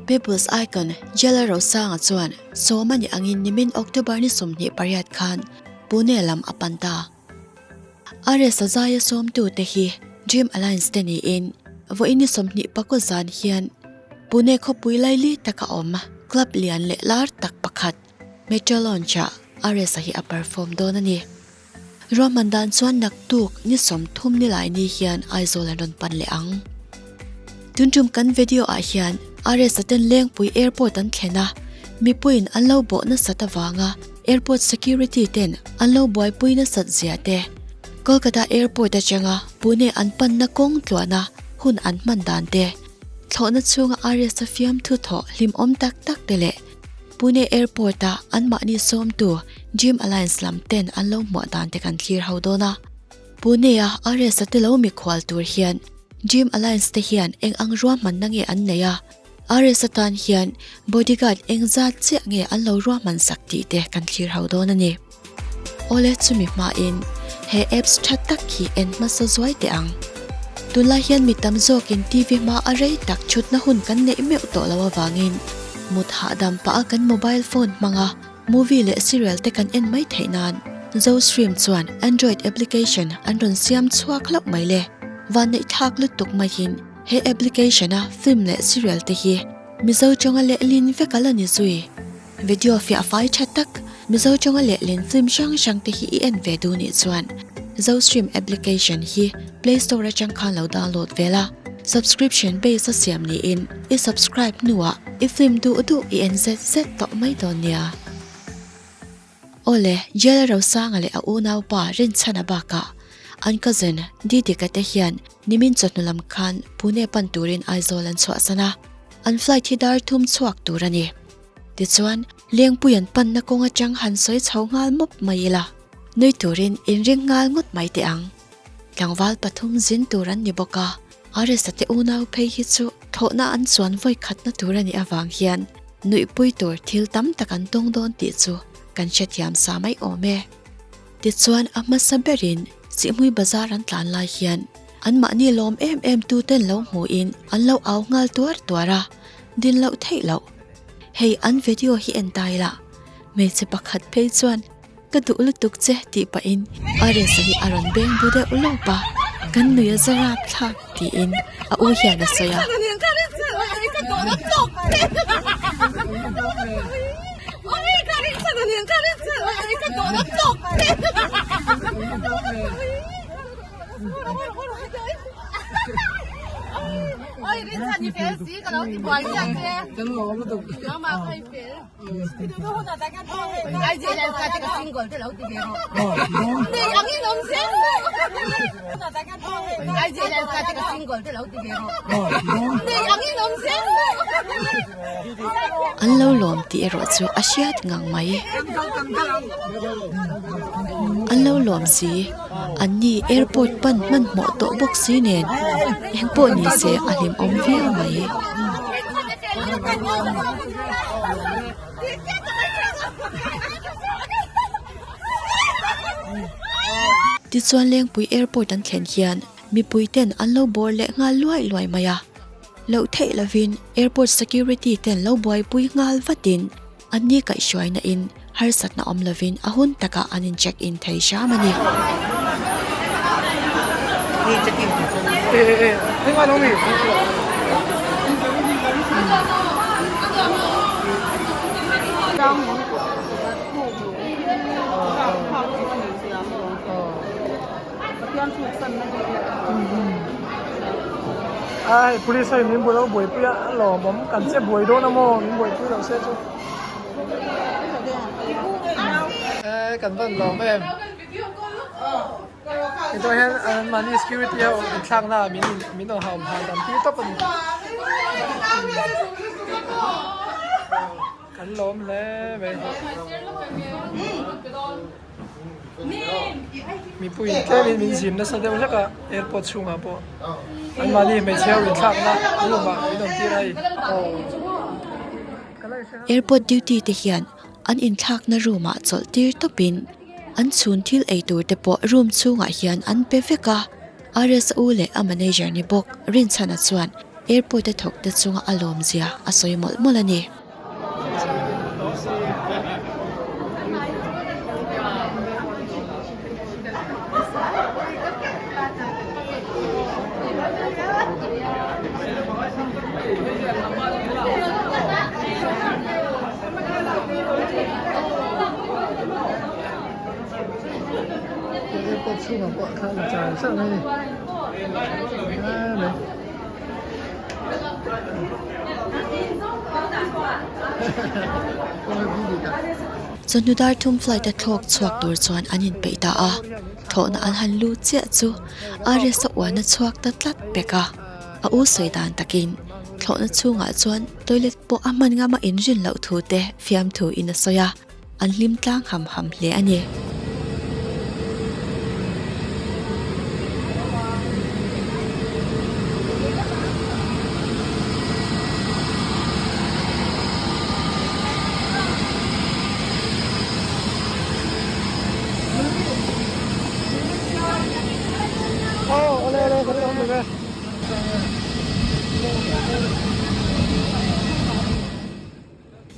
People's Icon Jailer Rosanga chuan sawm a nih angin nimin October ni 28 khan Pune lam a pan ta. RS a zaia sawmtute hi Dream Alliance te niin vawiin ni 24 zan hian Pune khawpui laili taka awm club lian leh lar tak pakhat Metro Lounge-ah RS-a hi a perform dawn a ni. Ruahman dan chuan naktuk ni 30 ni lai ni hian Aizawl an rawn pan leh ang. Tun tum kan video ah hian RS-a ten Lengpui Airport an thlen a, mipuiin an lo bawh nasat avanga airport security ten an lo buaipui nasat zia te, Kolkata Airport atanga Pune an panna kawng tluahna hun an hman dan te, thlawhna chhunga RS-a fiamthu thawh hlimawm tak tak te leh Pune Airport-a anmahni sawmtu Gym Alliance lam ten an lo hmuah dan te kan thlir ho dawn a. Pune-a RS-a te lo mikhual tur hian Gym Alliance te hian eng ang ruahmanna nge an nei a, RS-a tan hian bodyguard eng zat chiah nge an lo ruahman sak tih te kan thlir ho dawn a ni. Awle chumi hmain he apps tha tak hi en hmasa zuai teh ang. Tunlai hian mi tam zawkin TV hma a rei tak chhutna hun kan neih meuh tawh lo avangin mut hahdam pah a kan mobile phone hmanga movie leh serial te kan en mai theih nan Zostream chuan Android application an rawn siam chhuak hlauh mai le. Vanneih thlak lutuk maiin he application a film leh serial te hi Mizo tawnga lehlin vek a la ni zui. Video fiah fai tha tak, Mizo tawnga lehlin film hrang hrang te hi i en ve duh nih chuan Zostream application hi Play Store atang khan lo download ve la. Subscription base a siam niin i subscribe hnuah i film duh duh i en zet zet tawh mai dawn nia. Awle, Jail Rosanga leh a unaupa Rinchhana bakah an cousin Didika te hian nimin chawhnu lam khan Pune pan turin Aizawl an chhuahsan a, an flight hi dar thum chhuak tur a ni. Tichuan, Lengpui an panna kawng atang han sawi chho nghal mawp mai ila, nui turin inring nghal ngawt mai teh ang. Tlangval pathum zin tur an ni bawk a, Aresa te unau phei hi chu thawhna an chuan vawi khatna tur a nih avang hian nuihpui tur thil tam tak an tawng dawn tih chu kan hrethiam sa mai awm e. Tichuan, a hmasa berin Sihhmui bazar an tlan lai hian anmahni lawm em em tuten lo hmuhin an lo au nghal tuar tuar a, din loh theih loh. Hei an video hi en ta ila, hmeichhe pakhat phei chuan ka duh lutuk che tih pahin Aresa hi a rawn beng bu deuh lawp a, kan nui a za rap thlak tiin a u hian a sawi a. An lo lawm tih erawh chu a hriat ngang mai. An lo lawm si. An ni airport pan hmanhmawh tawh bawk si nen eng pawh ni se a hlimawm viau mai. Tichuan Lengpui airport an thlen hian mipui ten an lo bawr leh nghal luai luai mai a. Loh theih lovin airport security ten lo buaipui nghal vatin An ni kaihhruaina in harsatna awm lovin a hun takah an in check in thei hram a ni. Ai police ho in min buai lo buaipui a a lawmawm kan che buai dawn a maw min buaipui lo se chu e kan van lawm em hetah hian an mahni security ho inthlak na ah min min rawn hau hahdam tir tawp a ni kan lawm hle mai. Mipui tlemin min zim nasa deuh hlek a airport chhungah pawh anmahni hmeichhe ho inthlakna room ah min awm tir a hei. Airport duty te hian an inthlakna room ah chawlh tir tawpin an chhun thil ei tur te pawh room chhungah hian an pe vek a, RSU leh a manager ni bawk Rinchhana chuan. Airport a thawk te chunga a lawm zia a sawi mawlh mawlh a ni. Airport chhungah pawh thla la char char mai a ni. Chawhnu dar thum flight a thlawk chhuak tur chuan an inpeih ta a, thlawhna an han lut chiah chu RS a uan a chhuak ta tlat pek a, a u sawi dan takin thlawhna chhungah chuan toilet pawh a hman ngam a inrin loh thu te fiamthu in a sawi a. An hlim tlang ham ham hle a ni.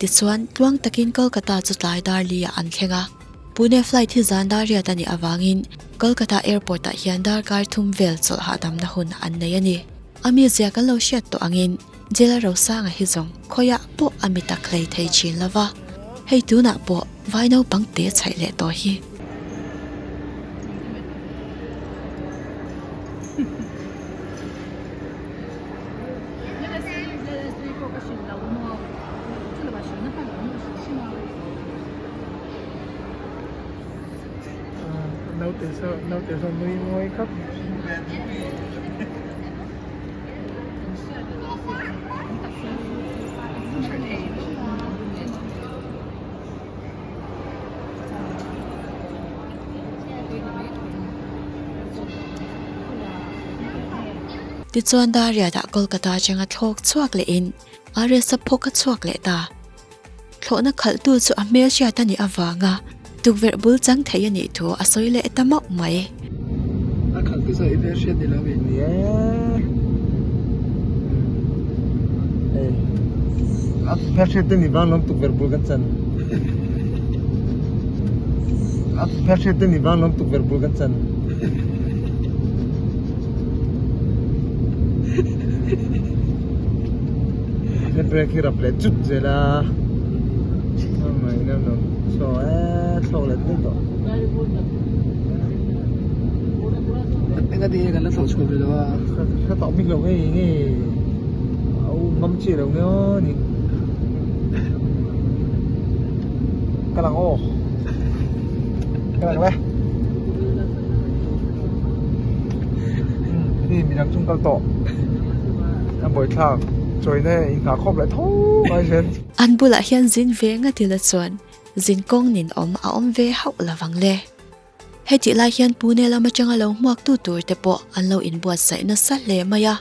Tichuan, tluang takin Kolkata chu tlai dar li ah an thleng a. Pune flight hi zan dar riat a nih avangin Kolkata airport ah hian darkar thum vel chawlh hahdamna hun an nei a ni. A mizia kan lo hriat tawh angin Jela Rosanga hi zawng khawiah pawh a mi tak hlei thei thin lo va, hei tunah pawh vai naupang te chhaih leh tawh hi. Naute saw naute saw nui mawi khap. Tichuan Dariat-ah Kolkata atanga thlawk chhuak lehin RS-a phawk a chhuak leh ta. Thlawhna khalhtu chu a hmelhriat a nih avanga tukverh bul chang thei a nih thu a sawi leh ta mauh mai. A khalhtu chu i hmelhriat ni lo mi? Ni e. Hei, a hmelhriat te ni vang lawm tukverh bul kan chan. A hmelhriat te ni vang lawm tukverh bul kan chan. He brake hi rap leh chut zel a mai na lo saw e thlawk leh daih tawh enga ti nge kan la thlawh chhuah ve lo a ka tawh bik lo nge nge au ngam chiah lo nge aw ni ka lang aw ka lang le Hei midang chung kal tawh a buaithlak chawina in nghah khawp leh tho mai hian. An bulah hian zin ve nga tila chuan zin kawng nin awm a awm ve hauh lovang le. Hetih lai hian Pune lam atanga lo hmuak tu tur te pawh an lo inbuatsaih nasa hle mai a,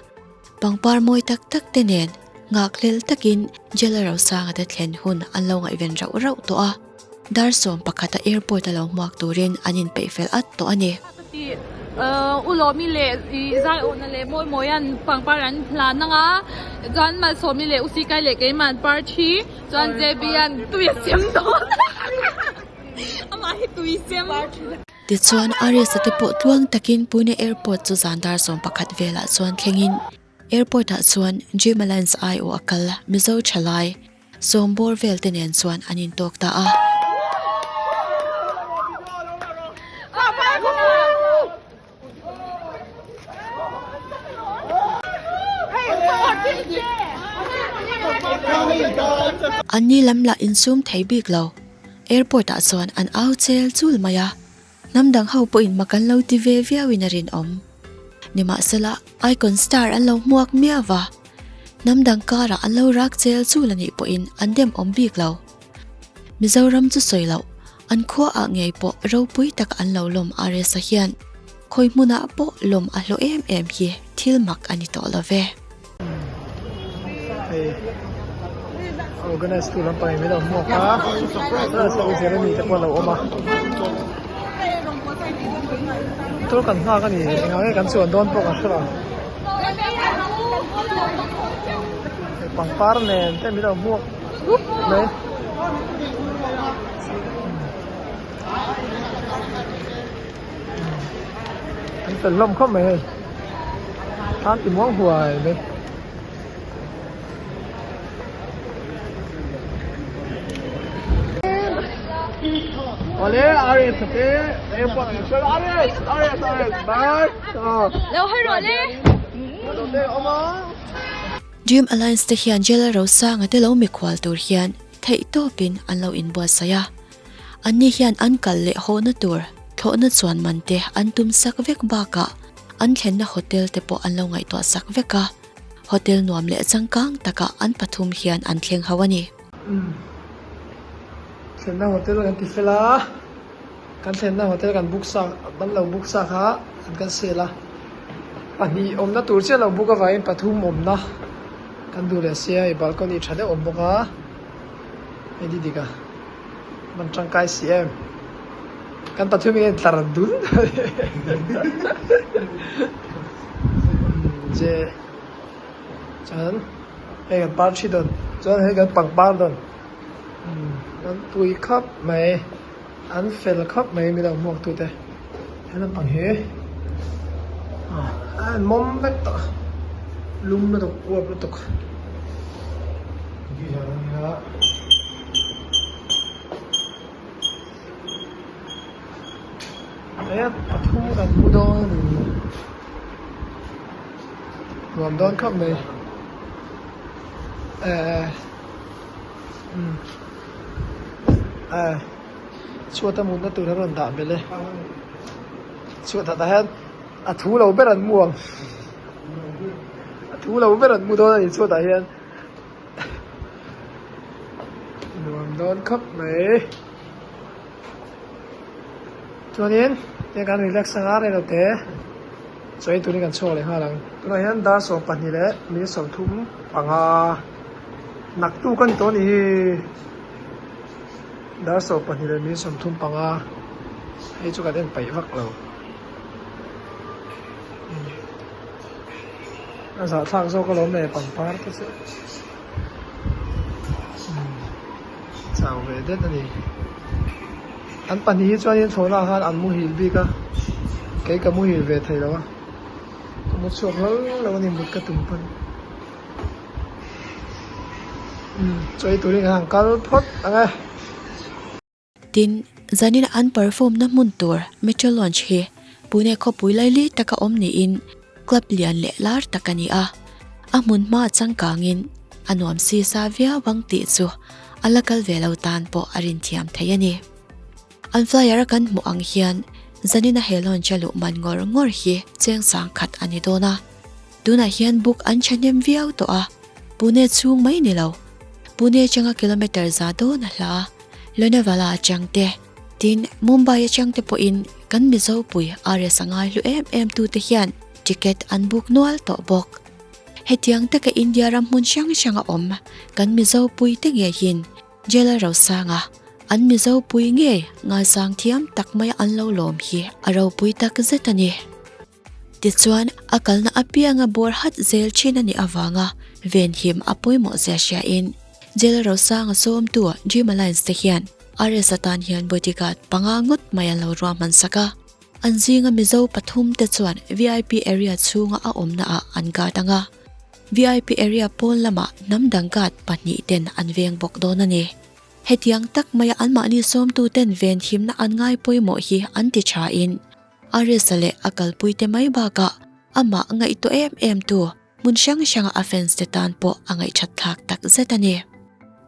pangpar mawi tak tak te nen nghakhlel takin Jela Rosanga te thlen hun an lo ngaihven rauh rauh tawh a. Dar 11 a airport a lo hmuak turin an inpeih fel at tawh a ni. U Lawmi leh i Zaiawna leh Mawimawia'n pangpar an hlan ang a, chuan Malsawmi leh U Sikai leh keima'n par thi, chuan JB-a'n tui a sem dawn amah hi tui sem. Tichuan Aresa te pawh tluang takin Pune airport chu zan dar 11 velah chuan thlengin airport ah chuan Dream Alliance aiawh a kal Mizo thalai Sawmbawr vel te nen chuan an intawk ta a. An ni lam lah insum thei bik lo. Airport ah chuan an au chel chul mai a. Hnam dang ho pawhin mak an lo ti ve viauin a rinawm. Nimahsela, Icon Star an lo hmuak miau va. Hnam dang karah an lo rak chel chul a nih pawhin an dem awm bik lo. Mizoram chu sawi loh, an khua ah ngei pawh ropui tak an lo lawm RS-a hian khawi hmunah pawh lawm a hlawh em em hi thil mak a ni tawh lo ve. Hei organize tu lampang in min lo hmuak a, chuan Jeremy te pawh a lo awm a. Motor kan nghak a ni, engah nge kan chuan dawn pawh kan hre lo. Hei pangpar nen te min lo hmuak rup mai. An fel hlawm khawp mai hei. Tan ti muang huai mai. Awle RS te airport ah chuan RS RS RS bye. Lo hawi rawh le. Dream Alliance te hian Jailer Rosanga te lo mikhual tur hian theih tawpin an lo inbuatsaih a. Anni hian an kal leh hawhna tur thlawhna chuan man te an tum sak vek bakah an thlenna hotel te pawh an lo ngaihtuah sak vek a. Hotel nuam leh changkang takah an pathum hian an thleng ho a ni. Umm. Thlenna hotel kan ti fel a, kan thlenna hotel kan book sak, an lo book sak kha an cancel a. Pahnih awmna tur chiah lo book avangin pathum awmna kan duh leh sia, hei balcony tha deuh awm bawk a. Hei di dik a man tangkai si em kan pathum hian tlar dun je chuan hei kan par thi dawn chuan hei kan pangpar dawn an pui khawp mai an fel khawp mai mi lo hmuak tute he lampang hi a en mawm vek tawh lum lutuk uap lutuk. Pathum kan hmu dawn a ni nuam dawn khawp mai eh umm eh chhuat a mutna tur a rawn dah belh e chhuat ah tah hian a thu lo ber an mu ang a thu lo ber an mu dawn a ni chhuat ah hian. Nuam dawn khawp mai. Chuanin heng kan relax anga rei lo te chaw ei turin kan chhuak leh nghal ang. Tunah hian dar 12 leh minute 35 naktuk a ni tawh a ni hi. Dar 12 leh minute 35 hei chu kan en paih vak lo. A zahthlak zawk alawm le pangpar te chu chau ve det a ni an pahnih hi chuanin chhawna ah khan an muhil bik a kei ka muhil ve thei lo a ka mu chhuak hlauh lo a ni mut ka tum pawn chaw ei turin ka han kal phawt ang e. Tin, zanin an perform na hmun tur Metro Lounge hi Pune khawpui laili taka awm niin club lian leh lar tak a ni a. A hmun hma changkangin a nuam si sa viau ang tih chu a la kal ve lo tan pawh a rinthiam thei a ni. An flyer a kan hmuh ang hian zanin a he lounge a luh man ngawr ngawr hi cheng sang khat a ni dawn a. Tunah hian book an thahnem viau tawh a, Pune chhung mai ni lo, Pune atanga kilometre za dawn a hla. Lonavala atang te, tin Mumbai atang te pawhin kan Mizo pui RS a ngai hlu em em tute hian ticket an book nual tawh bawk. Hetiang taka India ram hmun hrang hrang a awm kan Mizo pui te ngeihin Jailer Rosanga an Mizo pui ngei ngaisang thiam tak maia an lo lawm hi a ropui tak zet a ni. Tichuan, a kalna apianga bawr hat zel thin a nih avanga venhim a pawimawh zia hriain Jail Rosanga sawmtu Dream Alliance te hian RS atan hian bodyguard panga ngawt mai an lo ruahman sak a. An zinga Mizo pathum te chuan VIP area chhunga a awmna ah an guard ang a. VIP area pawn lamah hnam dang guard pahnih ten an veng bawk dawn a ni. Hetiang tak maia anmahni sawmtuten venhimna an ngai pawimawh hi an ti thain Arisa leh a kalpuite mai bakah amah ngaihtuah em em tu hmun hrang hranga a fans te tan pawh a ngaihthat thlak tak zet a ni.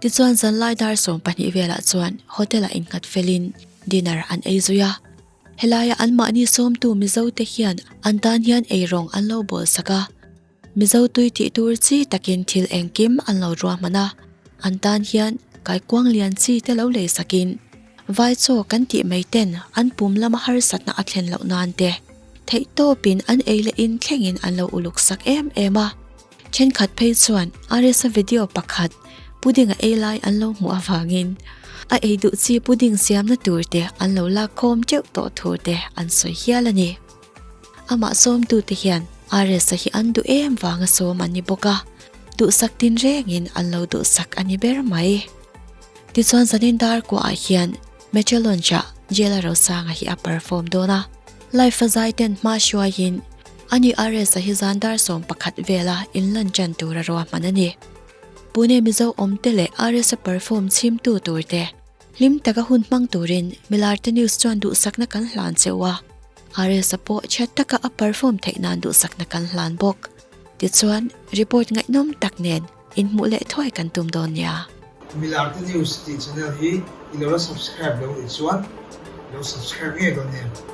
Tichuan zanlai dar 12 velah chuan hotel ah innghat felin dinner an ei zui a. Helaia anmahni sawmtu Mizo te hian an tan hian eirawng an lo bawl sak a. Mizo tui tih tur chi takin thil engkim an lo ruahman a, an tan hian kaikuang lian chi te lo lei sakin vai chaw kan tih mai ten an pum lama harsatna a thlen loh nan te theih tawpin an ei leh in thlengin an lo uluk sak em em a. Thenkhat phei chuan Arisa video pakhat pudding a ei lai an lo hmuh avangin a ei duh chi pudding siamna tur te an lo lak khawm teuh tawh thu te an sawi hial a ni. Amah sawmtute hian RS-a hi an duh em vanga sawm an ni bawk a. Duhsak tinrengin an lo duhsak a ni ber mai. Tichuan zanin dar kuahah hian Metro Lounge-ah Jela Rosanga hi a perform dawn a, live a zai ten hma hruaiin ani RS-a hi zan dar 11 vela inlan tan tura ruahman a ni. Pune Mizo awmte leh RS-a perform chhimtu turte hlim taka hun hmang turin Milarte News chuan duhsakna kan hlan cheu a, RS-a pawh chhiat taka a perform theih nan duhsakna kan hlan bawk. Tichuan, report ngaihnawm tak nen inhmuh leh thuai kan tum dawn nia. Milarte News tih channel hi i lo la subscribe lo nih chuan lo subscribe ngei dawn nia.